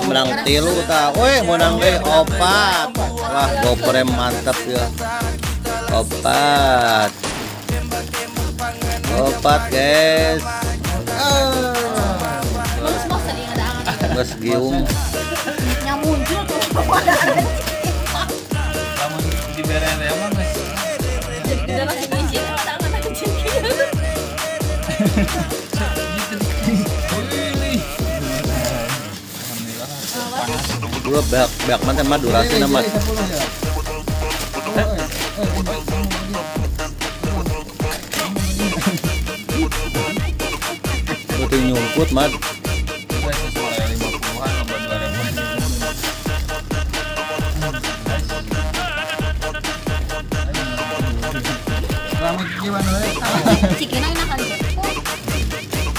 Menang tilu tah. Weh, menang deui opat. Wah, goprem mantap ya. Opat. Opat, guys. Bagus mah tadi ada angan. Geus giung. Yang muncul tuh. Lamun dibere teh mah geus. Jadi dalam sini ada angan anjing. Wih. Alhamdulillah. Dua beak beak mah teh mah durasi mah. 10 ya. Udah nyungkut mah. Udah sesuai 50-an loba 2000. Rame gimana we? Cikina enak anjing.